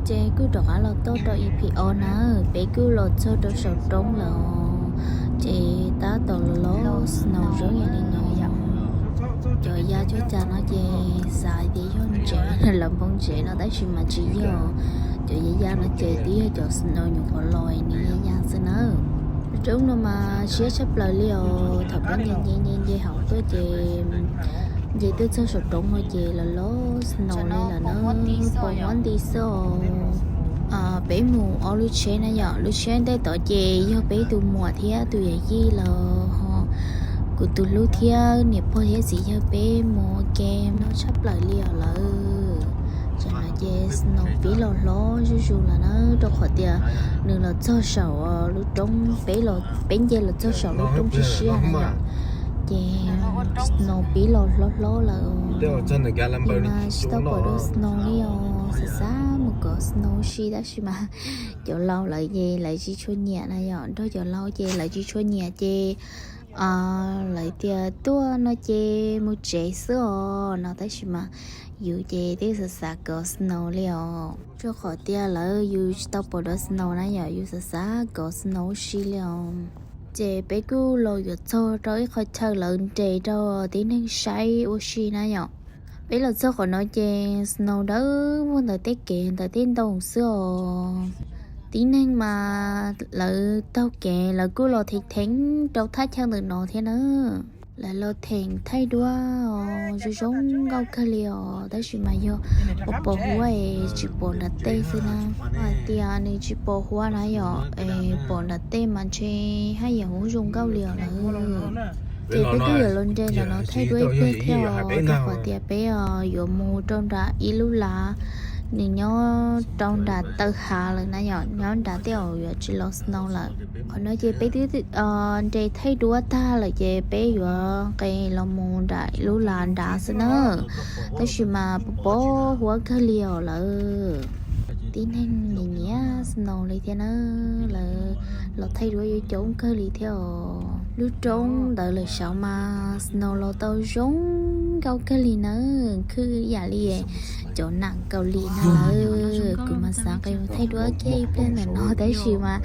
Ces kuj rov qab los txog rau E P O na, peb kuj los txog rau saum roob lawm, ces tab tom los los snow zoo yam li no. Cov ya cuab cas no ces xav tias yog ntsev, lawv npoo ntsev no tab sis mas tsis yog. Cov ya ya no ces twb yog cov snow nyuam qhuav los nws ya ya xwb na. Roob no mas siab tshaj plaws li os, thaum peb nce nce nce nce hauv tuaj ces nce tuaj txog saum roob no ces los los snow li lawm na, pos huab nti xwb os. Peb mus ob lub tsheb na yom, lub tsheb ntej tod ces yog peb tus muam thiab tus yawm yij lawm ho kuv tus hlub thiab niam pog thiab txiv yawg peb mus ua ke no tshaj plaws li os lawm. Tam no ces snow pib los hlob zuj zus lawm na, rau qhov tias nws los txog saum lub roob, peb, peb nce los txog saum lub roob siab siab na yom, ces snow pib los hlob hlob lawm. Mas tsis tau pom dua snow li os, xav xav mus kov snow si tab sis mas cov laus lawv ces lawv tsis tshua nyiam na yom, nrog cov laus ces lawv tsis tshua nyiam ces lawv tias tuaj no ces mus tsev xwb os no tab sis mas yus ces twb xav xav kov snow li os, rau qhov tias lawv yus tsis tau pom dua snow na yom, yus xav xav kov snow si li os. Ces peb kuj los yuav txog rau ib qho chaw lawv nres rau tib neeg saib ua si na yom. Peb los txog qhov no ces snow dawb vog ntawm tej kev ntawm tej ntoo xwb os. Tib neeg mas lawv taug kev lawv kuj los theem theem rau thaj chaw ntawm no thiab na. Lawv los theem thaij duab os, zoo zoo nkauj kawg li os, tab sis mas yog pos pos huab es tsis pom nram tej xwb na. Hais tias nws tsis pos huab na yom, es pom nram tej mas ntshe haj yam ua zoo nkauj li os lawm. Ces peb kuj yuav los nres ntawm no thaij duab ib pliag thiab os, rau qhov tias peb yuav mus rau nram ib lub lav, nws nyob rau nram taw hav lawm na yom, nyob nram tej uas yuav tsis los snow lawm. Qhov no ces peb twb nres thaij duab tag lawm ces peb yuav nqes los mus nram lub lav nrad xwb na. Tab sis mas pos pos huab kawg li os lawm. Tib neeg nyiam nyiam snow li thiab na, lawv los thaij duab yuav coob kawg li thiab os. Lub roob ntawd lawm saud mas snow los tau zoo nkauj kawg li na, khwb yam li cov nam Kaus Lim na lawm. Kuv mas xav nqes mus thaij duab kiag ib pliag ntawm no tab sis mas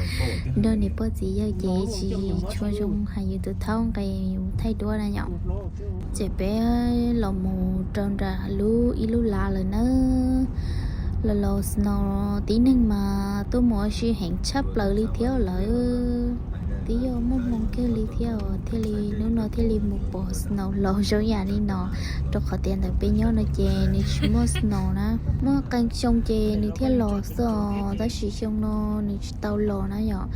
nrog niam pog txiv yawg ces tsis tshua zoo hais yus tus thaub nqes mus thaij duab na yom. Ces peb los mus rau nram lub ib lub lav lawm na. Los los snow tib neeg mas tuaj mus ua si heev tshaj plaws li thiab lawm. Twb yog muaj hmoo kiag li thiab thiaj li hnub no thiaj li mus pom snow los zoo yam li no, rau qhov tias ntawm peb nyob no ces nws tsis muaj snow na. Muaj qee xyoo ces nws thiaj los xwb os, tab sis xyoo no nws tsis tau los na yom.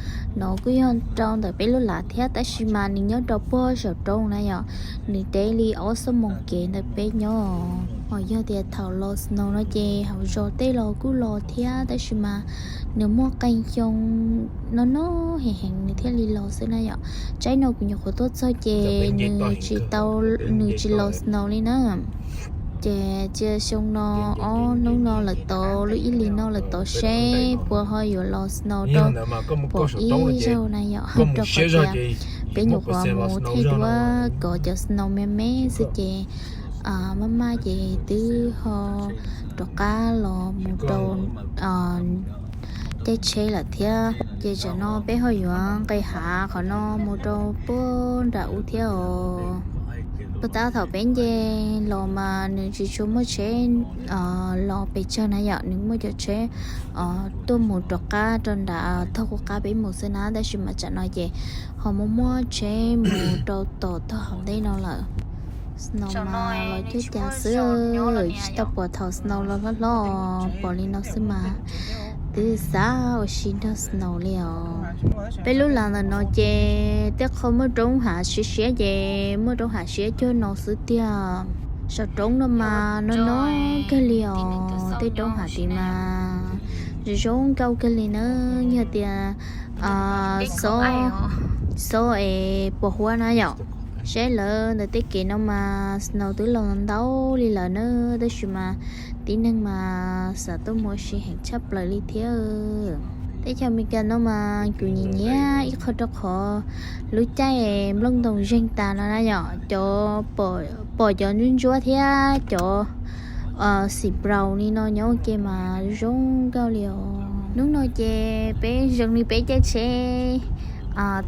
No kuj yog rau ntawm peb lub lav thiab tab sis mas nws nyob rau puag saum roob na yom, nws deb li ob xuab moos kev ntawm peb nyob. Ho yog tias thaum los snow no ces hauv zos tej los kuj los thiab tab sis mas nws muaj qee xyoo no no heev heev nws thiaj li los xwb na yom. Tsaib no kuv nyuam qhuav tuaj txog ces nws tsis tau, nws tsis los snow li na. Ces cia xyoo no ob hnub no lawm tod, lub ib hlis no lawm tod seb puas ho yuav los snow rau pom ib zaug na yom, rau qhov tias peb nyuam qhuav mus thaij duab kov cov snow me me xwb ces maj maj ces twb ho rov qab los mus rau caij tsheb lawm thiab. Ces tam no peb ho yuav nqes hav qhov no mus rau puag nram ub thiab os. Puag ta thaum peb nce los mas nws tsis tshua muaj tsheb los pes tsawg na yom, nws muaj cov tsheb tuaj mus rov qab rau nram tog qub qab peb mus xwb na, tab sis mas tam no ces ho muaj muaj tsheb mus rau tom tog hauv ntej no lawm. Snow mas los cog cas xwb, tsis tau pom thaum snow los hlob hlob, pom li no xwb mas twb xav ua si nrog snow li os. Peb lub lav ntawm no ces tej qho muaj roob hav siab siab ces muaj roob hav siab cuag no xwb tiag. Saum roob no mas no no kawg li os, tej roob hav tid mas zoo zoo nkauj kawg li na. Yog tias xob es pos huab na yom, saib lawv ntawm tej kev no mas snow twb los ntau li lawm na, tab sis mas tib neeg mas xav tuaj mus ua si heev tshaj plaws li thiab. Teb chaws Amelikas no mas kuv nyiam nyiam ib qho rau qhov lub caij nplooj ntoos zeeg tas no na yom, cov pom cov ntsuab ntsuab thiab cov Xim Praus li no nyob ua ke mas zoo nkauj li os. Hnub no ces peb zoo li peb caij tsheb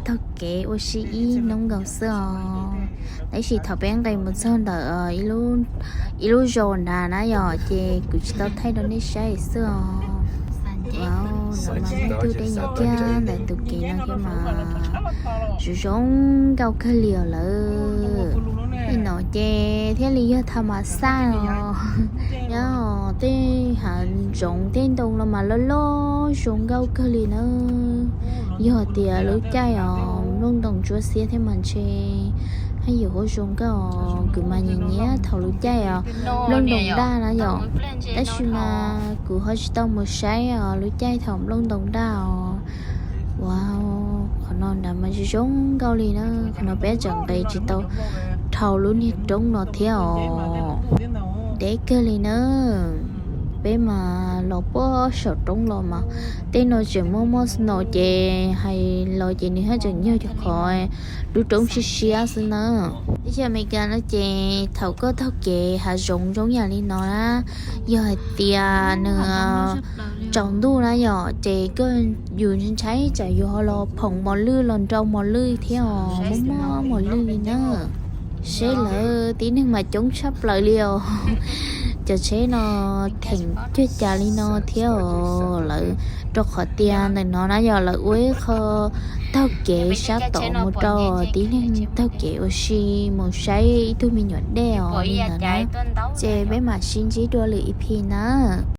taug kev ua si ib hnub nkaus xwb os. Tab sis thaum peb nqes mus txog ntawm ib lub zos nrad na yom, ces kuv tsis tau thaij rau nej saib xwb os. Wow, no mas muaj ntug dej nyob kiag ntawm tus kev no thiab mas zoo zoo nkauj kawg li os lawm. Nim no ces thiaj li yog tham mas xaj os. Nyob tej hav zoov tej ntoo los mas loj loj zoo nkauj kawg li na. Yog tias lub caij os nplooj ntoos ntsuab xiab thiab mas ntshe haj yam ua zoo nkauj os. Kuv mas nyiam nyiam thaum lub caij os nplooj ntoos daj na yom. Tab sis mas kuv ho tsis tau mus saib os lub caij thaum nplooj ntoos daj os. Wow, qhov no nrad mas zoo zoo nkauj li na. Qhov no peb tseem nqes tsis tau dhau lub niag roob no thiab os. Deb kawg li na. Peb mas los puag saum roob los mas tej no tseem muaj muaj snow ces hais los ces nws haj tseem yog cov qhov lub roob siab siab xwb na. Teb chaws Amelikas no ces thaum koj taug kev hav zoov zoo yam li no na, yog hais tias nws tsaus ntuj na yom, ces koj yus ntshai tsam yus ho los phoom mos lwj los nrau mos lwj thiab os, muaj muaj mos lwj li na. Seb lawv tib neeg mas coob tshaj plaws li os. Cov tsheb no theem cuag cas li no thiab os lawv, rau qhov tias ntawm no na yog lawv ua ib qho taug kev sab tod mus rau tib neeg taug kev ua si mus saib ib tug me nyuam dej os li ntawd na. Ces peb mam sib ntsib dua lwm ib phim na.